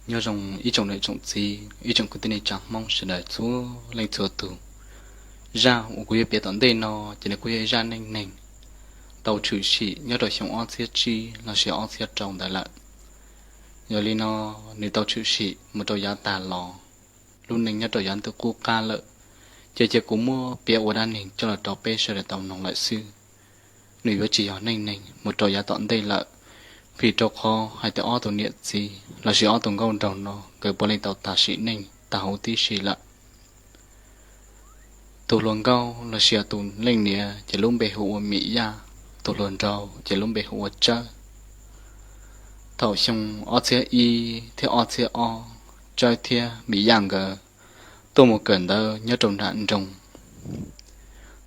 Nyob zoo ib tsoom niam tsoom txiv, ib tsoom kwv tij neej tsa Hmoob sawv daws txhua leej txhua tus. Zaj uas kuv yuav piav tom ntej no ces nws kuj yog ib zaj neej neeg tau tshwm sim nyob rau xyoo ob txhiab tsib los sis ob txhiab rau ntawd lawm. Yog li no, nws tau tshwm sim mus rau yav tag los, lub neej nyob rau yav ntuj qub qab lawm, ces cia kuv muab piav ua dab neeg coj los rau peb sawv daws tau mloog lawm xwb. Nws yuav tsis yog neej neeg mus rau yav tom ntej lawm, vim rau qhov hais tias ob tug niam txiv los sis ob tug nkauj nraug no nkawd puav leej tau tag sim neej tag huv tib si lawm. Tus hluas nkauj los sis tus leej niam ces lub npe hu ua Mim Yaj, tus hluas nraug ces lub npe hu ua Tsawb. Thaum xyoo ob txhiab ib thiab ob txhiab ob, Tsawb thiab Mim Yaj nkawd tuaj mus kawm ntawv nyob rau nram nroog.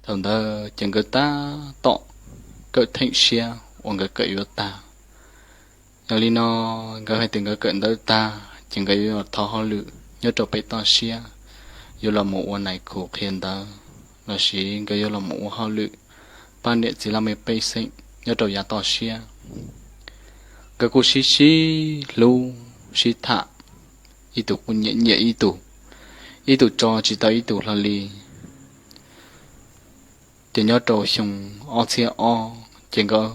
Thaum ntawd ces nkawd tab tom kawm theem siab uas nkawd kawm yuav tag. Yog li no, nkawd hais tias nkawd kawm ntawv tag ces nkawd yuav los thov hauj lwm nyob rau pem toj siab, yuav los mus ua nais khu qhia ntawv los sis nkawd yuav los mus ua hauj lwm pab niam txiv laj mej pej xeem nyob rau yav toj siab. Nkawd kuj sib sib hlub sib tham, ib tug kuj nyiam nyiam ib tug, ib tug tso tsis tau ib tug hlo li. Ces nyob rau xyoo ob txhiab ob ces nkawd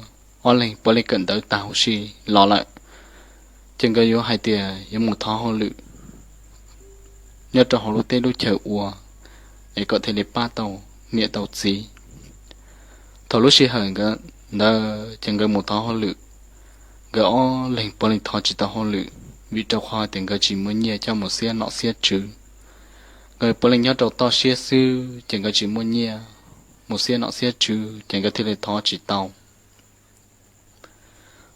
ob leeg puav leej kawm ntawv tag huv si los lawm, ces nkawd yuav hais tias yuav mus thov hauj lwm nyob rau hauv lub teb lub chaws ua, es kom thiaj li pab tau niam tau txiv. Thaum lub sij hawm ntawd ces nkawd mus thov hauj lwm, nkawd ob leeg puav leej thov tsis tau hauj lwm, vim rau qhov tias nkawd tsis muaj nyiaj coj mus xiab nom xiab tswv. Nkawd puav leej nyob rau toj siab xwb ces nkawd tsis muaj nyiaj mus xiab nom xiab tswv ces nkawd thiaj li thov tsis tau.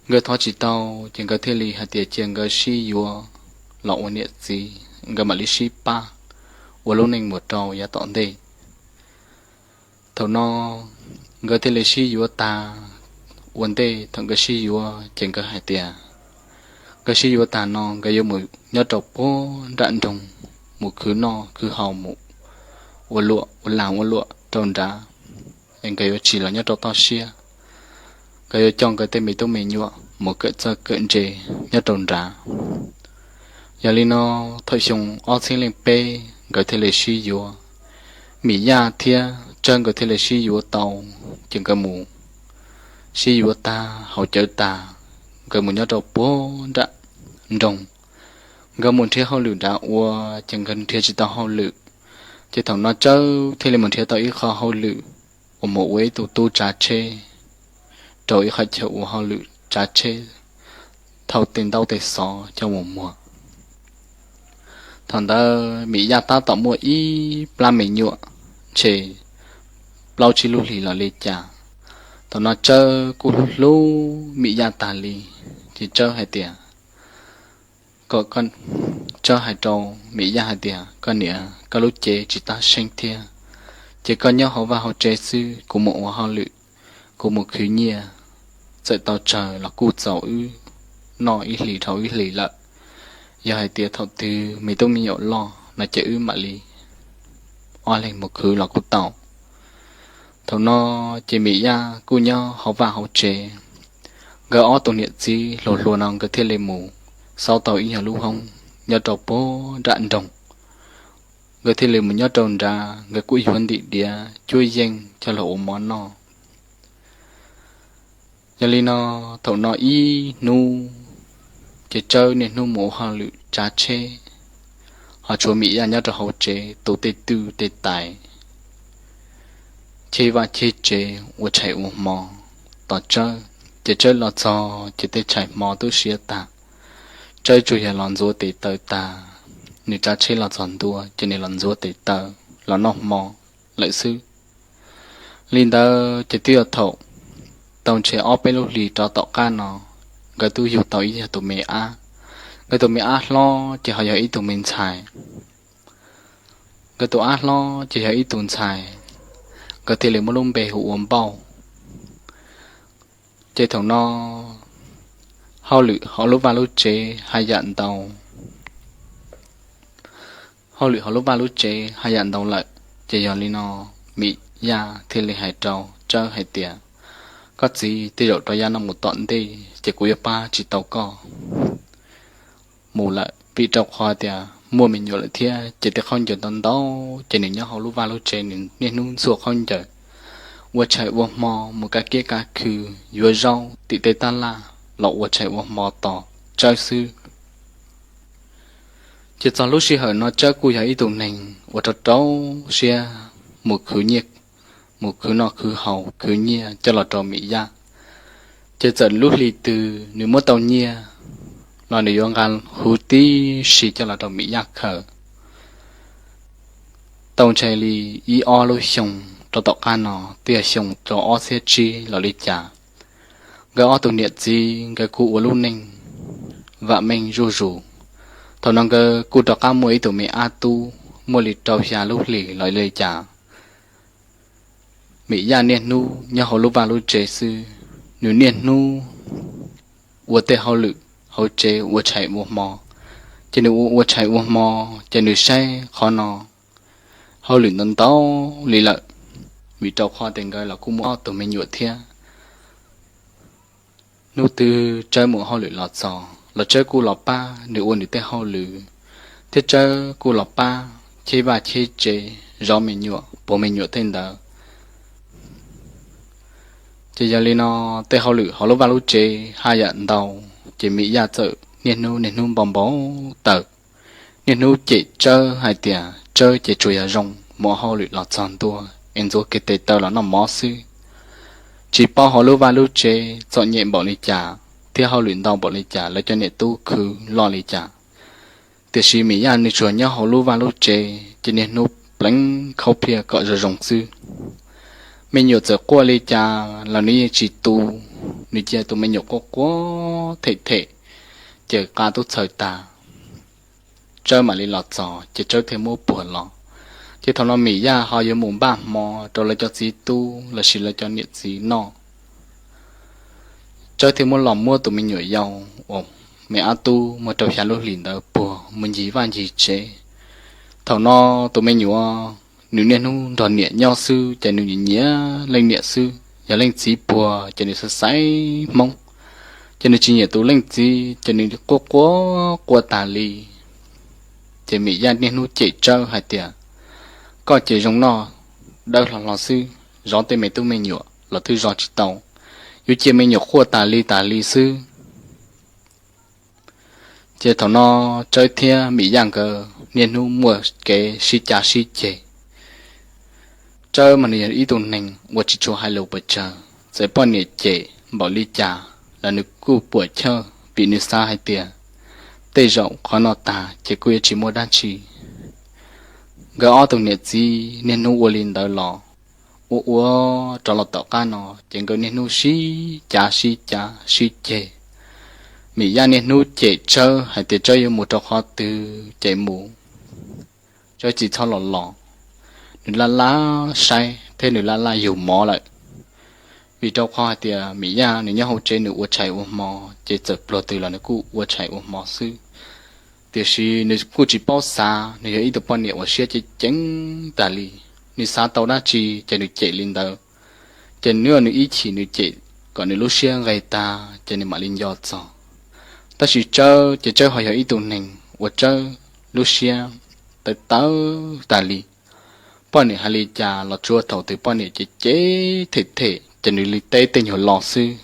Nkawd thov tsis tau ces nkawd thiaj li hais tias cia nkawd sib yuav los ua niam txiv, nkawd mam li sib pab ua lub neej mus rau yav tom ntej. Thaum no nkawd thiaj li sib yuav tag. Ua ntej thaum nkawd sib yuav ces nkawd hais tias nkawd sib yuav tag no nkawd yuav mus nyob rau puag nram nroog, mus khwv noj khwv haus, mus ua luam ua lag ua luam rau nrad, es nkawd yuav tsis los nyob rau toj siab. Nkawd yuav coj nkawd tej me tub me nyuam mus kawm txawj kawm ntse nyob rau nrad. Yog li no, thaum xyoo ob txhiab leej peb nkawd thiaj li sib yuav. Mim Yaj thiab Tsawb nkawd thiaj li sib yuav tau, ces nkawd mus sib yuav tag haus cawv tag, nkawd mus nyob rau puag nram nroog. Nkawd mus nrhiav hauj lwm nrad ua, ces nkawd nrhiav tsis tau hauj lwm. Ces thaum no Tsawb thiaj li mus nrhiav tau ib qho hauj lwm uas mus ua ib tug tub tsav tsheb rau ib qhov chaw ua hauj lwm tsav tsheb, thauj tej ntaub tej xov coj mus muag. Thaum ntawd Mim Yaj tab tom muaj ib plab me nyuam, ntshe plaub tsib lub hlis los li cas. Thaum no Tsawb kuj hlub hlub Mim Yaj tas li, ces Tsawb hais tias, kom, Tsawb hais rau Mim Yaj hais tias, koj niam, koj lub cev tsis tab seeb thiab, ces koj nyob hauv vaj hauv tsev xwb, kuv mus ua hauj lwm, kuv mus khwv nyiaj, txawm tau tsawg los kuj txaus wb noj ib hlis dhau ib hlis lawm. Yog hais tias thaum twg me tub me nyuam loj no ces wb mam li ob leeg mus khwv los kuj tau. Thaum no ces Mim Yaj kuj nyob hauv vaj hauv tsev. Nkawd ob tug niam txiv hluas hluas no nkawd thiaj li mus xauj tau ib nyuag lub hoob nyob rau puag nram nroog. Nkawd thiaj li mus nyob rau nrad, nkawd kuj yuav ntim diav cuab yeej coj los ua mov noj. Yog li no, thaum no ib hnub ces Tsawb niaj hnub mus ua hauj lwm tsav tsheb, ho tshuav Mim Yaj nyob rau hauv tsev tu tej twj tej tais, cheb vaj cheb tsev, ua tshais ua hmo tos Tsawb. Ces Tsawb los txog ces tej tshais hmo twb siav tag, Tsawb tsuas yog los ntxuav tes taw tag, nws tsav tsheb los txog ntua ces nws los ntxuav tes taw los noj hmo lawm xwb. Li ntawd ces twb yog thaum tau ntshe ob peb lub hlis rov tom qab no, nkawd twb yug tau ib yog tus me ab. Nkawd tus me ab hlob ces ho yog ib tug me ntxhais. Nkawd tus ab hlob ces yog ib tug ntxhais, nkawd thiaj li muab lub npe hu ua Npauj. Ces thaum no hauj lwm hauv lub vaj lub tsev haj yam ntau, hauj lwm hauv lub vaj lub tsev haj yam ntau lawm. Ces yog li no, Mim Yaj thiaj li hais rau Tsawb hais tias, koj txiv, tej zaum rau yav no mus tom ntej ces kuv yuav pab tsis tau koj mus lawm. Vim rau qhov tias muaj me nyuam lawm thiab ces tej khaub ncaws ntau ntau ces nws nyob hauv lub vaj lub tsev, nws niaj hnub ntxhua khaub ncaws, ua tshais ua hmo, mus kav kiab kav khw, yuav zaub tim tej tab laj los ua tshais ua hmo tos Tsawb xwb. Ces txog lub sij hawm no Tsawb kuj yog ib tug neeg uas rau rau siab mus khwv nyiaj, mus khwv noj khwv haus khwv nyiaj coj los rau Mim Yaj. Ces txawm lub hlis twg nws muab tau nyiaj los nws yuav nqa huv tib si coj los rau Mim Yaj khaws. Tau ntshe li ib ob lub xyoo rau tom qab no, twb yog xyoo rau ob txhiab tsib los li cas, nkawd ob tug niam txiv nkawd kuj ua lub neej vam meej zuj zus. Thaum no nkawd kuj rov qab muaj ib tug me ab tub muaj li rau xya lub hlis los li cas. Mim Yaj niaj hnub nyob hauv lub vaj lub tsev xwb, nws niaj hnub ua tej hauj lwm hauv tsev ua tshais ua hmo. Ces nws ua ua tshais ua hmo, ces nws saib qhov no hauj lwm ntau ntau li lawm, vim rau qhov tias nkawd los kuj muaj ob tug me nyuam thiab. Hnub twg Tsawb mus hauj lwm los txog los Tsawb kuj los pab nws ua nws tej hauj lwm, thiab Tsawb kuj los pab cheb vaj cheb tsev, zov me nyuam puag me nyuam tej ntawd. Ces yog li no, tej hauj lwm hauv lub vaj lub tsev haj yam ntau, ces Mim Yaj txawm niaj hnub niaj hnub npau npau taws, niaj hnub cem Tsawb hais tias Tsawb ces tsuas yog zoo mus hauj lwm los txog ntua es ntxuav kiag tes taw los noj mov xwb, tsis paub hauv lub vaj lub tsev txom nyem npaum li cas thiab hauj lwm ntau npaum li cas, lawv cov niam tub khwv loj li cas. Tiam sis Mim Yaj nws tsuas nyob hauv lub vaj lub tsev ces niaj hnub pleev khaub phiaj kom zoo zoo xwb. Me nyuam txawm quaj li cas los nws yeej tsis tu, nws cia tus me nyuam quaj quaj them them, ces qa tub txhaws tas, Tsawb mam li los txog ces Tsawb thiaj muab puag los. Ces thaum no Mim Yaj ho yuav mus npaj hmo rau lawv cov txiv tub los sis lawv cov niam txiv noj. Tsawb thiaj muab los muab tus me nyuam yau uas me ab tub muaj rau xya lub hlis ntawd puag mus ncig vaj ncig tsev. Thaum no tus me nyuam nws niaj hnub nrog niam nyob xwb ces nws nyiam leej niam xwb, yog leej txiv puag ces nws xaiv xaiv hmoob, ces nws tsis nyiam tus leej txiv ces nws quaj quaj quaj tas li. Ces Mim Yaj niaj hnub cem Tsawb hais tias, koj ces zoo noj dawb hlo hlo xwb, zov tej me tub me nyuam los twb zov tsis tau, yuav cia me nyuam quaj tas li tas li xwb. Ces thaum no Tsawb thiab Mim Yaj nkawd niaj hnub muaj kev sib cav sib ceg. Tsawb mas nws yog ib tug neeg uas tsis tshua hais lus pes tsawg, txawm poj niam cem npaum li cas los nws kuj puam chawj vim nws xav hais tias tej zaum qhov no tag ces kuj yuav tsis muaj dab tsi. Nkawd ob tug niam txiv niaj hnub ua li ntawd los ua ua rov los tom qab no ces nkawd niaj hnub sib cav sib cav sib ceg. Mim Yaj niaj hnub cem Tsawb hais tias Tsawb yuav mus rau qhov twg ces mus, Tsawb tsis txhob los los, nws laj laj saib thiab nws laj laj yug mov lawm. Vim rau qhov hais tias Mim Yaj nws nyob hauv tsev nws ua tshais ua hmo ces txawm pluag twg los nws kuj ua tshais ua hmo xwb. Tiam sis nws kuj tsis paub xav, nws yog ib tug poj niam uas siab ceev ceev tas li, nws xav tau dab tsi ces nws cem li ntawd. Ces nws nws ib chim nws cem kom nws lub siab nqes tag ces nws mam li nco txog. Tab sis Tsawb ces Tsawb ho yog ib tug neeg uas Tsawb lub siab tawv tawv tas li. Poj niam hais li cas los tsuav thaum twg poj niam cem cem them them ces nws li teb tej nyuag lo xwb.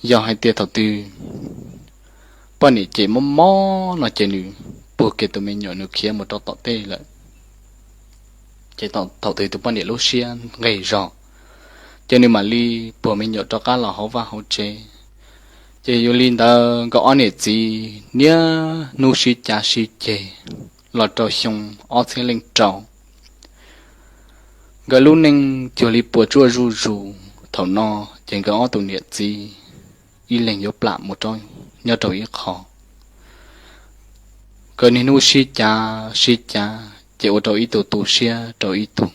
Yog hais tias thaum twg poj niam cem mob mob no ces nws puag kiag tus me nyuam nws khiav mus rau tom tej lawm. Ces thaum twg tus poj niam lub siab nqes zog ces nws mam li puag me nyuam rov qab los hauv vaj hauv tsev. Ces yog li ntawd nkawd ob niam txiv niaj hnub sib cav sib ceg los rau xyoo ob txhiab leej rau. Nkawd lub neej cuag li puas tsuaj zuj zus. Thaum no ces nkawd ob tug niam txiv ib leeg yuav plam mus nyob rau ib qho. Nkawd niaj hnub sib cav sib cav ces ua rau ib tug tu siab rau ib tug.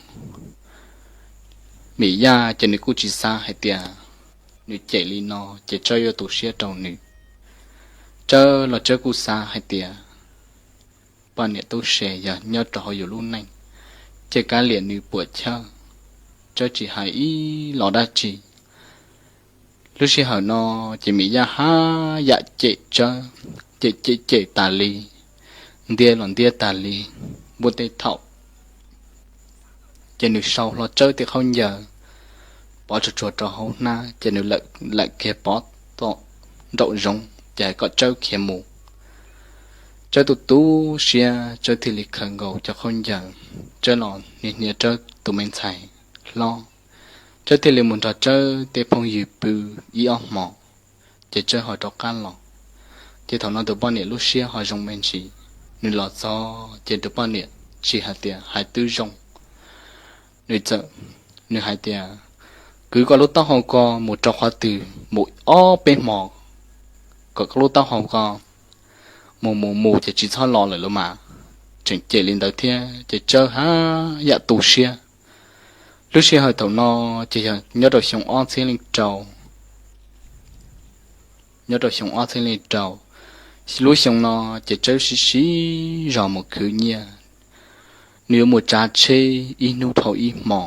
Mim Yaj ces nws kuj tsis xav hais tias nws cem li no ces Tsawb yuav tu siab rau nws. Tsawb los Tsawb kuj xav hais tias poj niam tub se yog nyob rau hauv yus lub neej ces kav liam nws puam chawj, Tsawb tsis hais ib los dab tsi. Lub sij hawm no ces Mim Yaj haj yam cem Tsawb, cem cem cem tas li, ntiab los ntiab tas li. Muaj tej thaum ces nws sau hlo Tsawb tej khaub ncaws pov tsuag tsuag rau hauv hnab ces nws lawm kiag pov tom nraum zoov ces hais kom Tsawb khiav mus. Tsawb tu tu siab, Tsawb thiaj li khaws nkaus cov khaub ncaws, Tsawb los hnia hnia Tsawb tus me ntxhais hlob. Tsawb thiaj li mus nrog Tsawb tej phooj ywg pw ib ob hmos, ces Tsawb ho rov qab los. Ces thaum no tus poj niam lub siab ho zoo me ntsis, nws los txog ces tus poj niam tsis hais tias hais twb zoo, nws txawm, nws hais tias, Kwv koj lub taub hau ko mus rau qhov twg mus ob peb hmos, kom koj lub taub hau ko mus mus mus ces tsis txhob los lawm los mas. Tseem cem li ntawd thiab ces Tsawb haj yam tu siab. Lub sij hawm thaum no ces yog nyob rau xyoo ob txhiab leej rau, nyob rau xyoo ob txhiab leej rau, lub xyoo no ces Tsawb siv siv zog mus khwv nyiaj, nws yuav mus tsav tsheb ib hnub dhau ib hmo.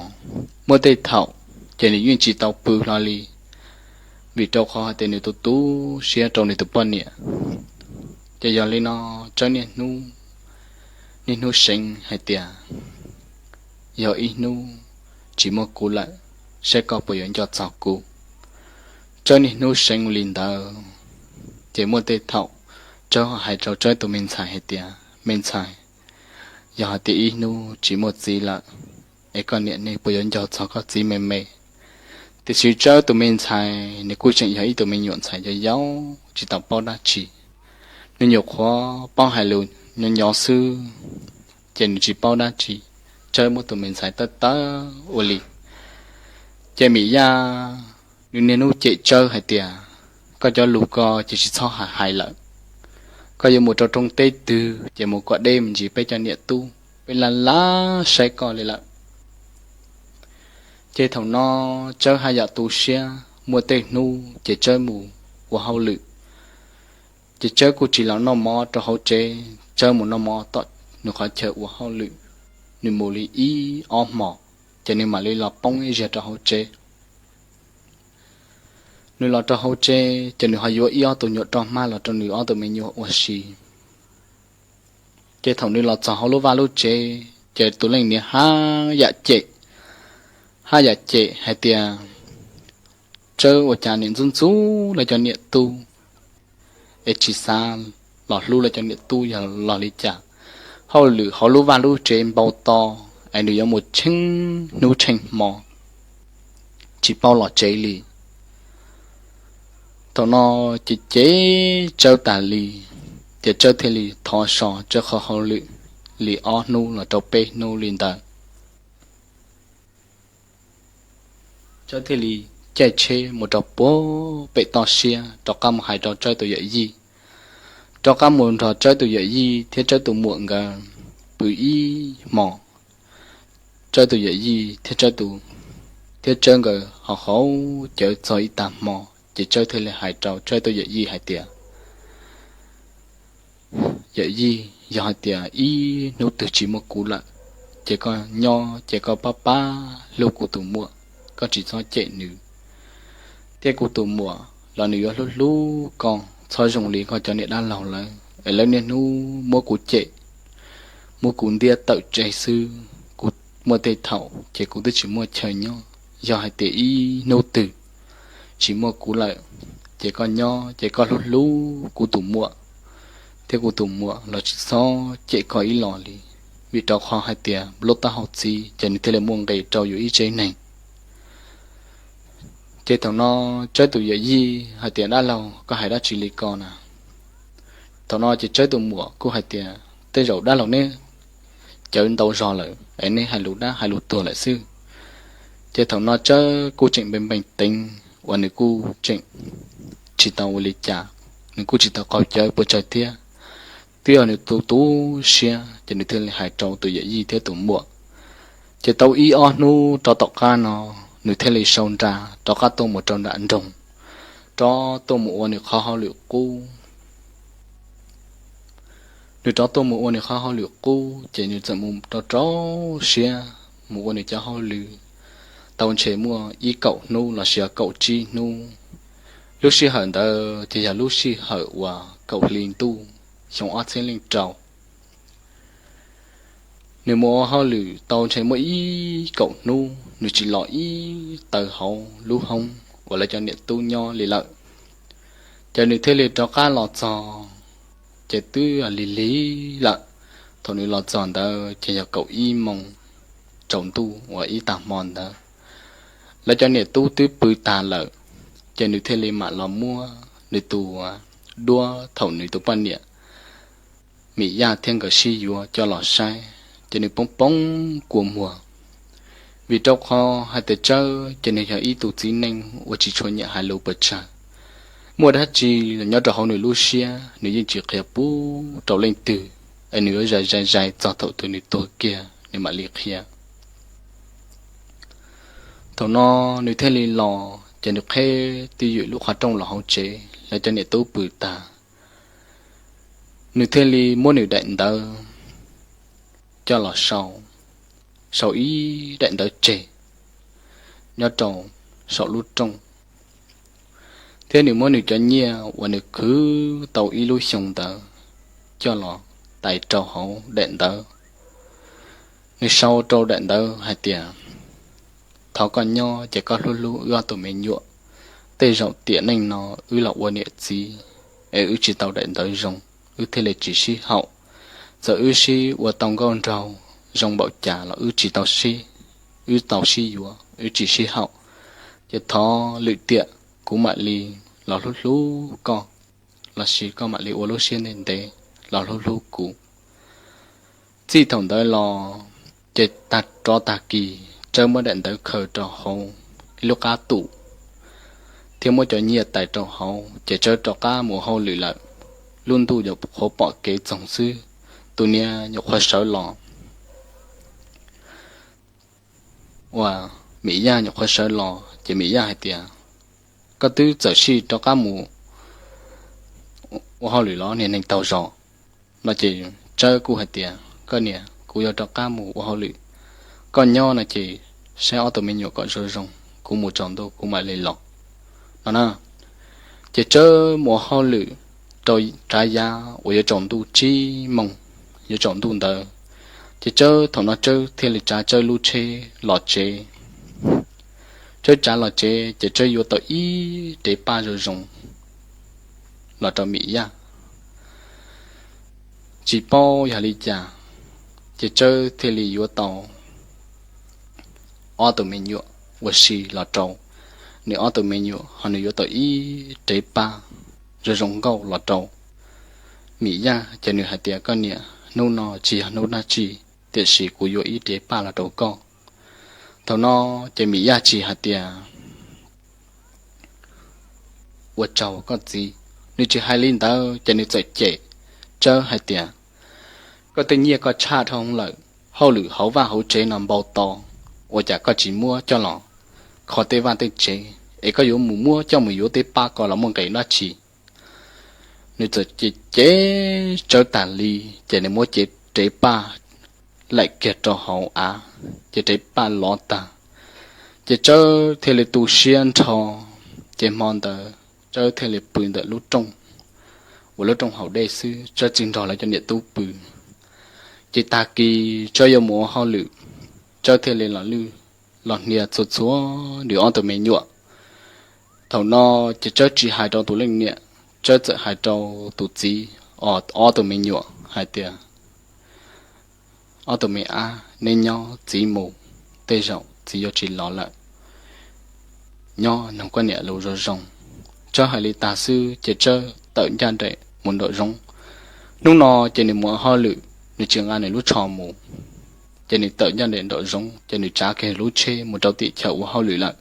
Muaj tej thaum ces nws yeej tsis tau pw hlo li, vim rau qhov hais tias nws tu tu siab rau nws tus poj niam. Ces yog li no Tsawb niaj hnub, niaj hnub seev hais tias, Yog ib hnub tsis muaj kuv lawm, saib koj puas yuav nco txog kuv. Tsawb niaj hnub seev li ntawd, ces muaj tej thaum Tsawb hais rau Tsawb tus me ntxhais hais tias, Me ntxhais, yog hais tias ib hnub tsis muaj txiv lawm, es koj niam nej puas yuav nco txog koj txiv me me? Tiam sis Tsawb tus me ntxhais nws kuj tseem yog ib tug me nyuam ntxhais yau yau tsis tau paub dab tsi, nws nyuam qhuav paub hais lus nyob nyob xwb, ces nws tsis paub dab tsi. Tsawb muab tus me ntxhais tawb tawb ua li, ces Mim Yaj nws niaj hnub cem Tsawb hais tias, Koj cov lus ko ces tsis txhob hais hais lawm, koj yuav mus rau rooj teb twg ces mus kom deb me ntsis peb cov niam tub, peb laj laj saib koj li lawm. Ces thaum no Tsawb haj yam tu siab, muaj tej hnub ces Tsawb mus ua hauj lwm, ces Tsawb kuj tsis los noj mov rau hauv tsev, Tsawb mus noj mov tom nws qhov chaw ua hauj lwm. Nws mus li ib ob hmos, ces nws mam li los poob ib zaug rau hauv tsev. Nws los rau hauv tsev ces nws ho yuav ib ob tug nyuam roj hmab los rau nws ob tug me nyuam ua si. Ces thaum nws los txog hauv lub vaj lub tsev ces tus leej niam haj yam cem, haj yam cem hais tias, Tsawb ua cas niam ntxub ntxub lawv cov niam tub, es tsis xav los hlub lawv cov niam tub yog los li cas? Hauj lwm hauv lub vaj lub tsev npau to, es nws yuav mus tsheej hnub tsheej hmo tsis paub los tsev li. Thaum no ces cem Tsawb tas li, ces Tsawb thiaj li thov so Tsawb qhov hauj lwm li ob hnub los rau peb hnub li ntawd. Tsawb thiaj li caij tsheb mus rau puag pem toj siab rov qab mus hais rau Tsawb tus yawm yij, rov qab mus nrog Tsawb tus yawm yij thiab Tsawb tus muam nkawd pw ib hmos. Tsawb tus yawm yij thiab Tsawb tus, thiab Tsawb nkawd ho haus cawv txog ib tag hmo, ces Tsawb thiaj li hais rau Tsawb tus yawm yij hais tias, Yawm yij, yog hais tias ib hnub twg tsis muaj kuv lawm, ces koj nyob ces koj pab pab hlub kuv tus muam, koj tsis txhob cem nws, thiab kuv tus muam los nws yuav hlub hlub koj, txhob zoo li koj cov niam dab laug lawv es lawv niaj hnub muab kuv cem, muab kuv ntiab tawm tseg xwb. Kuv muaj tej thaum ces kuv twb tsis muaj chaw nyob. Yog hais tias ib hnub twg tsis muaj kuv lawm, ces koj nyob ces koj hlub hlub kuv tus muam, thiab kuv tus muam los tsis txhob cem koj ib los li, vim rau qhov hais tias lub taub hau txiv ces nws thiaj li muaj nqis rau yus ib tsev neeg. Ces thaum no Tsawb tus yawm yij hais tias, Dab laug, koj hais dab tsi li ko na? Thaum no ces Tsawb tus muam kuj hais tias, Tej zaum dab laug neb cawv ntau zog lawm es neb hais lus dab hais lus tuag lawm xwb. Ces thaum no Tsawb kuj tseem npe npeej teev uas nws kuj tseem tsis tau ua li cas, nws kuj tsis tau qaug cawv puas tsawg thiab. Twb yog nws tu tu siab ces nws thiaj li hais rau tus yawm yij thiab tus muam. Ces tau ib ob hnub rov tom qab no, nws thiaj li sau nra rov qab tuaj mus rau nram nroog, rov tuaj mus ua nws qhov hauj lwm qub. Nws rov tuaj mus ua nws qhov hauj lwm qub ces nws txawm mus rau rau siab mus ua nws cov hauj lwm tau ntshe muaj ib kaum hnub los sis kaum tsib hnub. Lub sij hawm ntawd ces yog lub sij hawm uas kaum hli ntuj xyoo ob txhiab leej rau. Nws mus ua hauj lwm tau ntshe muaj ib kaum hnub nws tsis los ib taw hauv lub hoob uas lawv cov niam tub nyob li lawm. Ces nws thiaj li rov qab los txog, ces twb lig lig lawm. Thaum nws los txog ntawd ces yog kaum ib moos tsaus ntuj uas ib tag hmo ntawd, lawv cov niam tub twb pw tag lawm. Ces nws thiaj li mam los muab nws tus duab thaum nws tus poj niam Mim Yaj thiab nkawd sib yuav coj los saib, ces nws poob poob kua muag. Vim rau qhov hais tias Tsawb ces nws yog ib tug txiv neej uas tsis tshua nyiam hais lus pes tsawg. Muaj dab tsi los nyob rau hauv nws lub siab nws yeej tsis qhia pub rau leej twg, es nws yuav zais zais zais txog thaum twg nws tuag kiag nws mam li qhia. Thaum no nws thiaj li los ces nws qheb twj ywm lub qhov rooj los hauv tsev, lawv cov niam tub pw tag. Nws thiaj li muab nws daim ntawv coj los sau, sau ib daim ntawv tseg nyob rau saum lub rooj, thiab nws muab nws cov nyiaj uas nws khwv tau ib lub xyoo ntawd coj los tais rau hauv daim ntawv. Nws sau rau daim ntawv hais tias, thov koj nyob ces koj hlub hlub wb ob tug me nyuam. Tej zaum tiam neej no wb los ua niam txiv es wb tsis tau daim ntawv zoo, wb thiaj li tsis sib haum. Txawm wb sib ua tau nkauj nraug zoo npaum cas los wb tsis tau sib, wb tau sib yuav wb tsis sib haum. Ces thov lwm tiam kuv mam li los hlub hlub koj, los sis koj mam li ua lub siab ntev ntev los hlub hlub kuv. Txij thaum ntawd los ces tag rov tag kis Tsawb muab daim ntawv khaws rau hauv ib lub qab tum thiab muab cov nyiaj tais rau hauv ces Tsawb rov qab mus ua hauj lwm lawm. Lub ntuj nyuam qhuav pom kev txoog xwb, tus niam nyuam qhuav sawv los, uas Mim Yaj nyuam qhuav sawv los ces Mim Yaj hais tias, koj twb txawm sij rov qab mus ua hauj lwm los niag neeg taug zog no ces Tsawb kuj hais tias, koj niam, kuv yuav rov qab mus ua hauj lwm, koj nyob no ces saib ob tug me nyuam kom zoo zoo, kuv mus tsaus ntuj kuv mam li los no na. Ces Tsawb mus ua hauj lwm rau tsav yav uas yuav tsaus ntuj tsib moos, yuav tsaus ntuj ntawd, ces Tsawb thaum no Tsawb thiaj li tsav Tsawb lub tsheb los tsev. Tsawb tsav los tsev ces Tsawb yuav tau ib rev paj zoo zoo los rau Mim Yaj. Tsis paub yog li cas, ces Tsawb thiaj li yuav tau ob tug me nyuam ua si los rau nws ob tug me nyuam, ho nws yuav tau ib rev paj zoo zoo nkauj los rau Mim Yaj. Ces nws hais tias, koj niam, hnub no tsis yog hnub dab tsi, tiam sis kuv yuav ib rev paj los rau koj. Thaum no ces Mim Yaj tsis hais tias, ua tsaug koj txiv, nws tsis hais li ntawd ces nws txawm cem Tsawb hais tias, koj tej nyiaj koj tshaj dhau lawm, hauj lwm hauv vaj hauv tsev no npau taws, ua cas koj tsis muab coj los kho tej vaj tej tsev, es koj yuav mus muab coj mus yuav tej paj ko los muaj nqis dab tsi? Nws txawm cem cem Tsawb tas li, ces nws muab cev rev paj laim kiag rau hauv av, ces rev paj lov tag, ces Tsawb thiaj li tu siab nrho. Ces hmo ntawd Tsawb thiaj li pw ntawm lub rooj, uas lub rooj haus dej xwb, Tsawb tsis nrog lawv cov niam tub pw. Ces tag kis Tsawb yuav mus ua hauj lwm, Tsawb thiaj li los hnia txhua txhua nws ob tug me nyuam. Thaum no ces Tsawb tsis hais rau tus leej niam, Tsawb txawm hais rau tus txiv, ob tug me nyuam hais tias, ob tug me ab, neb nyob, txiv mus, tej zaum txiv yuav tsis los lawm, nyob noog koj niam lus zoo zoo. Tsawb hais li tag xwb ces Tsawb tawm ncaj nraim mus nraum zoov. Hnub no ces nws mus ua hauj lwm, nws tsis nqa nws lub tsho mus, ces nws tawm ncaj nraim nraum zoov ces nws tsav kiag lub tsheb mus rau tim chaw ua hauj lwm lawm.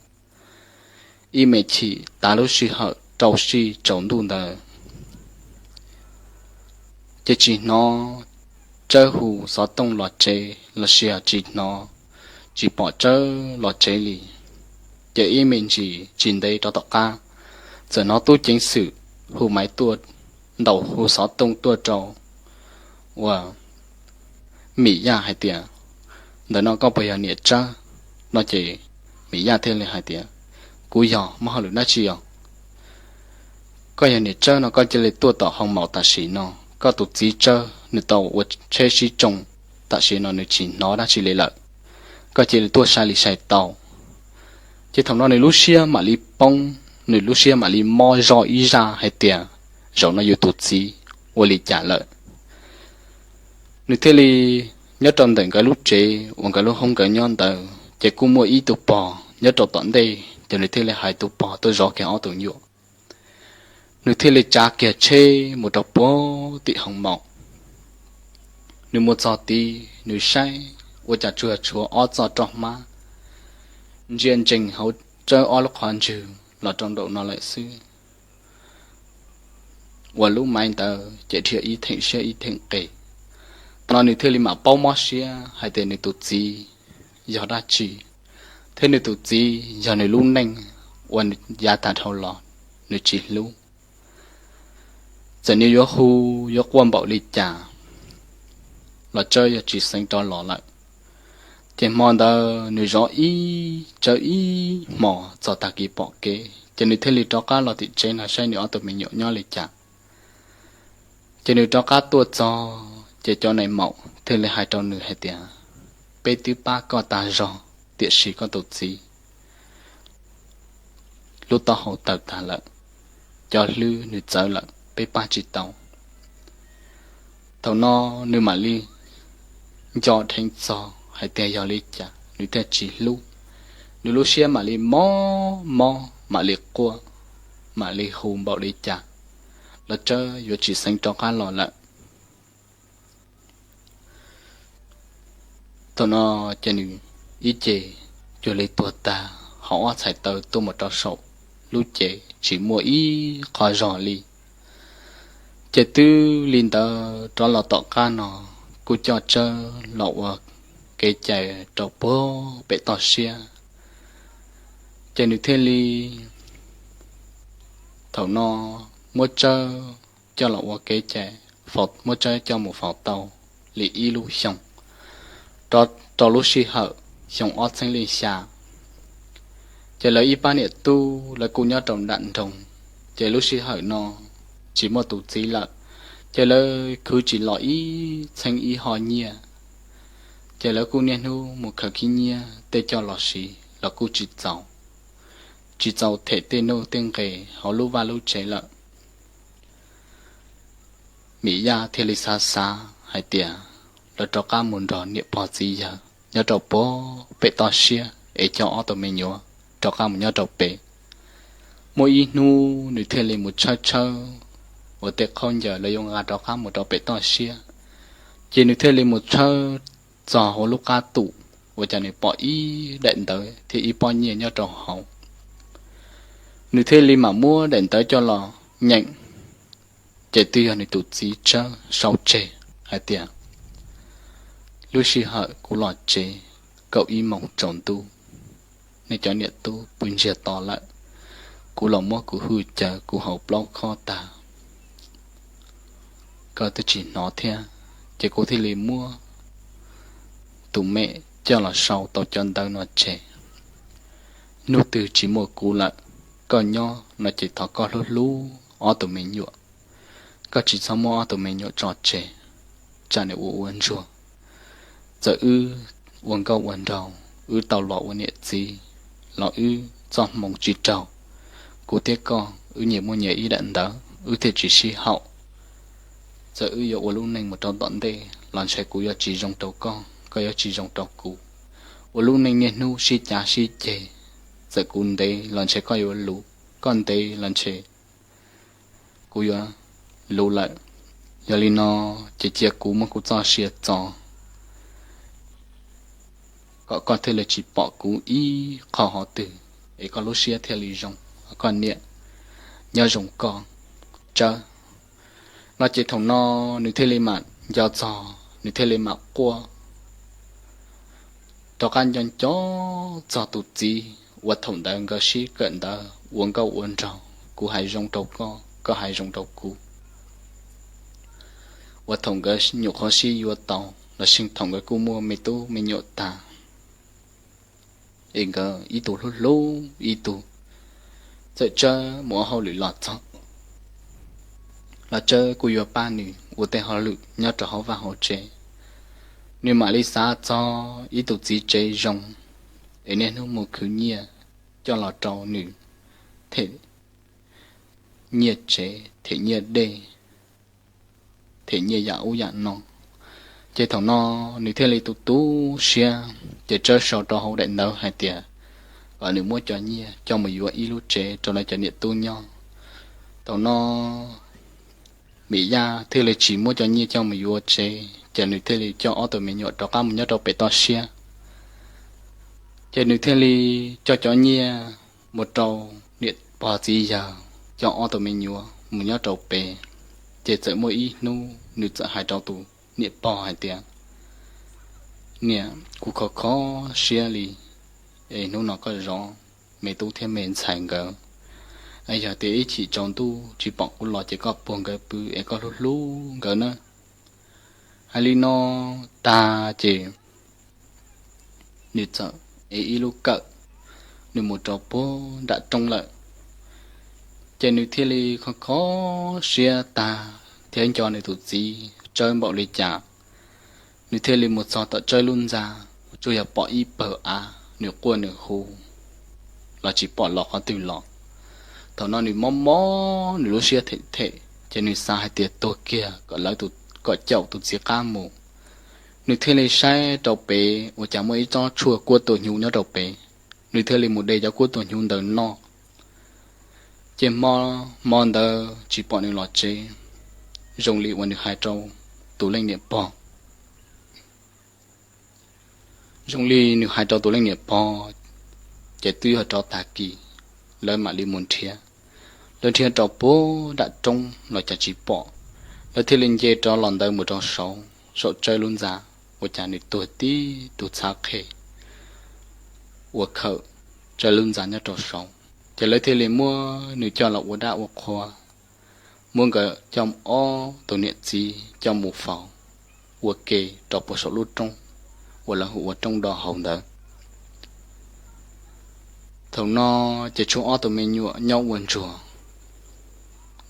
Ib me chim tas lub sij hawm rau sij tsaus ntuj ntawd, ces tsis hnov Tsawb hu xov tooj los tsev los sis tsis hnov, tsis pom Tsawb los tsev li. Ces ib me ntsis tsis ntev rov tom qab, txawm hnov tub ceev xwm hu maiv tuaj, ntaus hu xov tooj tuaj rau uas Mim Yaj hais tias, ntawm no koj puas yog niam Tsawb? No ces Mim Yaj thiaj li hais tias, kuv yog, muaj hauj lwm dab tsi os? Koj yog niam Tsawb no koj cia li tuaj tom hoo maum tam sim no, koj tus txiv Tsawb nws tau ua tsheb sib tsoo, tam sim no nws tsis hnov dab tsi li lawm, koj cia li tuaj sai li sai tau. Ces thaum no nws lub siab mam li poob, nws lub siab mam li mob zog ib zaj hais tias zaum no yus tus txiv ua li cas lawm. Nws thiaj li nyob rau ntawm nkawd lub tsev uas nkawd lub hoob nkawd nyob ntawd ces kuj muaj ib tug pog nyob rau tom ntej, ces nws thiaj li hais tus pog tuaj zov kiag ob tug nyuam. Nws thiaj li tsav kiag tsheb mus rau puag tim hoo maum. Nws mus txog tid nws saib ua cas tsuas tshuav ob txoj roj hmab ntsia ntsees hauv Tsawb ob lub qhov ntswg los rau nraum no lawm xwb, uas lub maiv ntawd ces dhia ib theem siab ib theem qis. Thaum no nws thiaj li mam paub mob siab hais tias nws tus txiv yog dab tsi, thiab nws tus txiv yog nws lub neej uas yav tag dhau los nws tsis hlub. Txawm nws yuav hu yuav quaj npaum li cas los Tsawb yuav tsis xeev rov los lawm. Ces hmo ntawd nws zov ib Tsawb ib hmo txog tag kis pom kev ces nws thiaj li rov qab los tim tsev no saib nws ob tug me nyuam nyob li cas. Ces nws rov qab tuaj txog ces cov nais maum thiaj li hais rau nws hais tias, peb twb pab koj tag zog tiam sis koj tus txiv lub taub hau tawg tag lawm, cov hlwb nws txawv lawm peb pab tsis tau. Thaum no nws mam li nco dheev txog hais tias yog li cas nws thiaj tsis hlub. Nws lub siab mam li mob mob mam li quaj, mam li hu npaum li cas los Tsawb yuav tsis xeev rov qab los lawm. Thaum no ces nws ib ce cuag li tuag tag hauv ob txhais taw tuaj mus rau saum lub cev tsis muaj ib qho zog li. Ces twb li ntawd rov los tom qab no kuj coj Tsawb los ua kev cai rau puag pem toj siab. Ces nws thiaj li thaum no muab Tsawb coj los ua kev cai, muab Tsawb coj mus faus tau li ib lub xyoo, rau lub sij hawm xyoo ob txhiab li xya. Ces lawv ib pab niam tub lawv kuj nyob rau nram nroog, ces lub sij hawm no tsis muaj tus txiv lawm, ces lawv khwv tsis los ib txhiab ib ho nyiaj. Ces lawv kuj niaj hnub mus khaws khib nyiab tej coj los siv los kuj tsis txaus, tsis txaus them tej nuj tej nqes hauv lub vaj lub tsev lawm. Mim Yaj thiaj li xav xav hais tias lawv rov qab mus nrog niam pog txiv yawg nyob rau puag pem toj siab es coj ob tug me nyuam rov qab mus nyob rau pem. Muaj ib hnub nws thiaj li mus tshawb tshawb uas tej khaub ncaws lawv yuav nqa rov qab mus rau pem toj siab, ces nws thiaj li mus tshawb txog hauv lub qab tum uas cas nws pom ib daim ntawv thiab ib pob nyiaj nyob rau hauv. Nws thiaj li mam muab daim ntawv coj los nyeem, ces twb yog nws tus txiv Tsawb sau tseg hais tias, lub sij hawm kuv los tsev kaum ib moos tsaus ntuj, nej cov niam tub pw ntsiag to lawm, kuv los muab kuv hwj cawv kuv hauv plaub khob tag, koj twb tsis hnov thiab, ces kuv thiaj li muab tus me coj los sau tau cov ntawv no tseg. Hnub twg tsis muaj kuv lawm, koj nyob no ces thov koj hlub hlub ob tug me nyuam, koj tsis txhob muab ob tug me nyuam tso tseg, tsam nws ua ua ntsuag. Txawm wb ua nkauj ua nraug, wb tau los ua niam txiv los wb txoj hmoo tsis raug. Kuv thiab koj wb nyias muaj nyias ib daim ntawv wb thiaj tsis sib haum. Txawm wb yuav ua lub neej mus rau tom ntej los ntshe kuv yuav tsis zoo rau koj, koj yuav tsis zoo rau kuv. Ua lub neej niaj hnub sib cav sib ceg, txawm kuv ntev los ntshe koj yuav luv, koj ntev los ntshe kuv yuav luv lawm. Yog li no ces cia kuv muab kuv txoj sia txo kom koj thiaj li tsis pom kuv ib qho hov twg, es koj lub siab thiaj li zoo, koj niam nyob zoo koj, Tsawb. No ces thaum no nws thiaj li mam nco txog, nws thiaj li mam quaj rov qab nco nco txog tus txiv uas thaum ntawd nkawd sib kawm ntawv ua nkauj ua nraug, kuv hais zoo rau koj, koj hais zoo rau kuv, uas thaum nkawd nyuam qhuav sib yuav tau los sis thaum nkawd kuj muaj me tub me nyuam tag, es nkawd ib tug hlub hlub ib tug. Txawm Tsawb mus ua hauj lwm los txog, Los Tsawb kuj yuav pab nws ua tej hauj lwm nyob rau hauv vaj hauv tsev. Nws mam li xav txog ib tus txiv tsev zoo es niaj hnub mus khwv nyiaj coj los rau nws them nyiaj tsev, them nyiaj dej, them nyiaj yam ub yam no. Ces thaum no nws thiaj li tu tu siab, ces Tsawb sau rau hauv daim ntawv hais tias kom nws muab cov nyiaj coj mus yuav ib lub tsev rau lawv cov niam tub nyob. Thaum no Mim Yaj thiaj li tsis muab cov nyiaj coj mus yuav tsev, ces nws thiaj li coj ob tug me nyuam rov qab mus nyob rau pem toj siab. Ces nws thiaj li coj cov nyiaj mus rau niam pog txiv yawg, coj ob tug me nyuam mus nyob rau pem. Ces txawm muaj ib hnub nws txawm hais rau tus niam pog hais tias, Niam, kuv kho kho siab li, es hnub no koj zov me tub thiab me ntxhais nkawd, es yog tias ib chim tsaus ntuj tsis pom kuv los ces koj puag nkawd pw es koj hlub hlub nkawd nawb. Hais li no tag ces nws txawm ev ib lub kawm, nws mus rau puag nram roob lawm. Ces nws thiaj li kho kho siab tag thiab nco nws tus txiv Tsawb npaum li cas. Nws thiaj li mus txog tom Tsawb lub ntxa, tsuas yog pom ib pawg av, nws quaj nws hu los tsis pom los qhov twg los. Thaum no nws mob mob nws lub siab them them, ces nws xav hais tias tuag kiag kom lawv, kom caum tus txiv qab mus. Nws thiaj li saib rau pem ua cas muaj ib tsob tshuaj kuab tua hnyuv nyob rau pem. Nws thiaj li mus de cov kuab tua hnyuv ntawd noj. Ces hmo, hmo ntawd tsis pom nws los tsev, zoo li uas nws hais rau tus leej niam pog. Zoo li nws hais rau tus leej niam pog, ces twb yog rov tag kis, lawv mam li mus nrhiav. Lawv nrhiav rau puag nram roob los cas tsis pom. Lawv thiaj li nce rov los ntawd mus rau saud, saum Tsawb lub ntxa, ua cas nws tuag tib tug txhab qhe uas khawm Tsawb lub ntxa nyob rau saud. Ces lawv thiaj li muab nws coj los ua dab ua qhua, muab nkawd coj, ob tus niam txiv coj mus faus ua ke rau puag saum lub roob uas lawv hu ua roob do hauv ntawd. Thaum no ces tshuav ob tug me nyuam nyob ua ntsuag,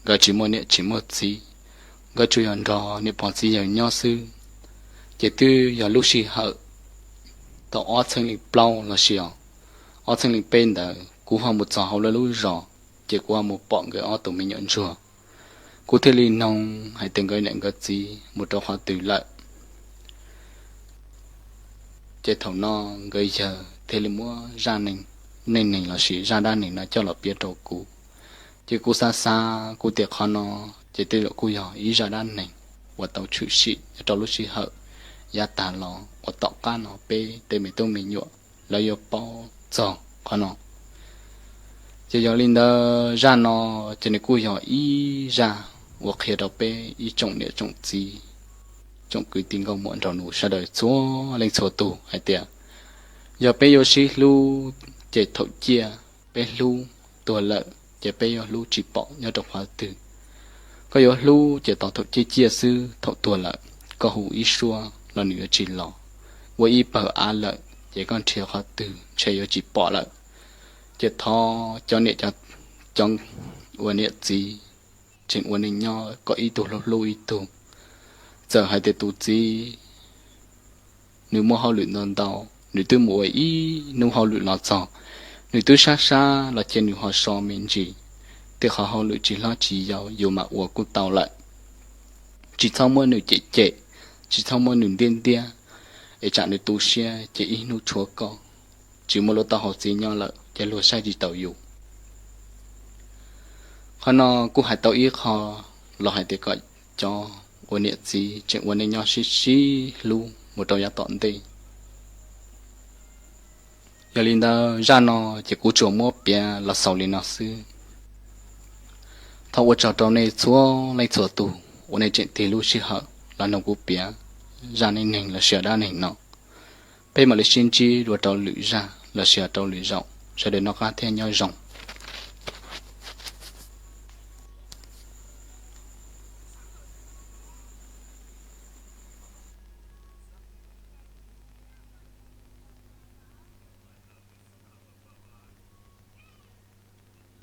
nkawd tsis muaj niam tsis muaj txiv, nkawd tsuas yog nrog niam pog txiv yawg nyob xwb. Ces twb yog lub sij hawm thaum ob txheeb leej plaub los sis ob txheeb leej peb ntawd kuv ho mus txog hauv lawv lub zos, ces kuv ho mus pom nkawd ob tug me nyuam ntsuag. Kuv thiaj li noog hais tias nkawd niam nkawd txiv mus rau qhov twg lawm. Ces thaum no nkawd yawg thiaj li muab zaj neej neeg los sis zaj dab neeg no coj los piav rau kuv. Ces kuv xav xav kuv tias qhov no ces tej zaum kuj yog ib zaj dab neeg uas tau tshwm sim nyob rau lub sij hawm yav tag los uas tom qab no peb tej me tub me nyuam lawv yuav paub txog qhov no. Ces yog li ntawd zaj no ces nws kuj yog ib zaj uas qhia rau peb ib tsoom niam tsoom txiv, tsoom kwv tij nkauj muam nraug nus sawv daws txhua leej txhua tus hais tias yog peb yuav sib hlub ces thaum ciaj peb hlub tuag lawm ces peb yuav hlub tsis pom nyob rau qhov twg. Koj yuav hlub ces tos thaum ciaj ciaj xwb, thaum tuag lawm koj hu ib suab los nws yuav tsis los. Ua ib pawg av lawm ces koj nrhiav qhov twg ntshe yuav tsis pom lawm. Ces thov cov niam, cov ua niam txiv tseem ua neej nyob kom ib tug hlub hlub ib tug. Txawm hais tias tus txiv nws muaj hauj lwm ntau ntau, nws twb mus ua ib hnub hauj lwm los txog, nws twb sab sab los cia nws ho so me ntsis, tej qhov hauj lwm tsis hlob tsis yau yus mam ua kuj tau lawm. Tsis txhob muab nws cem cem, tsis txhob muab nws ntiab ntiab, es tsam nws tu siab ces ib hnub tshuav koj, tsis muaj lub taub hau txiv nyob lawm ces luag saib tsis taus yus. Qhov no kuj hais tau ib qho los hais tias kom cov ua niam txiv tseem ua neej nyob sib sib hlub mus rau yav tom ntej. Yog li ntawd zaj no ces kuv tsuas muab piav los xaus li no xwb. Thov ua tsaug rau nej txhua leej txhua tus uas nej tseem tig lub sij hawm los mloog kuv piav zaj neej neeg los sis dab neeg no. Peb mam li sib ntsib dua rau lwm zaj los sis rau lwm zaus, sawv daws noj qab thiab nyob zoo.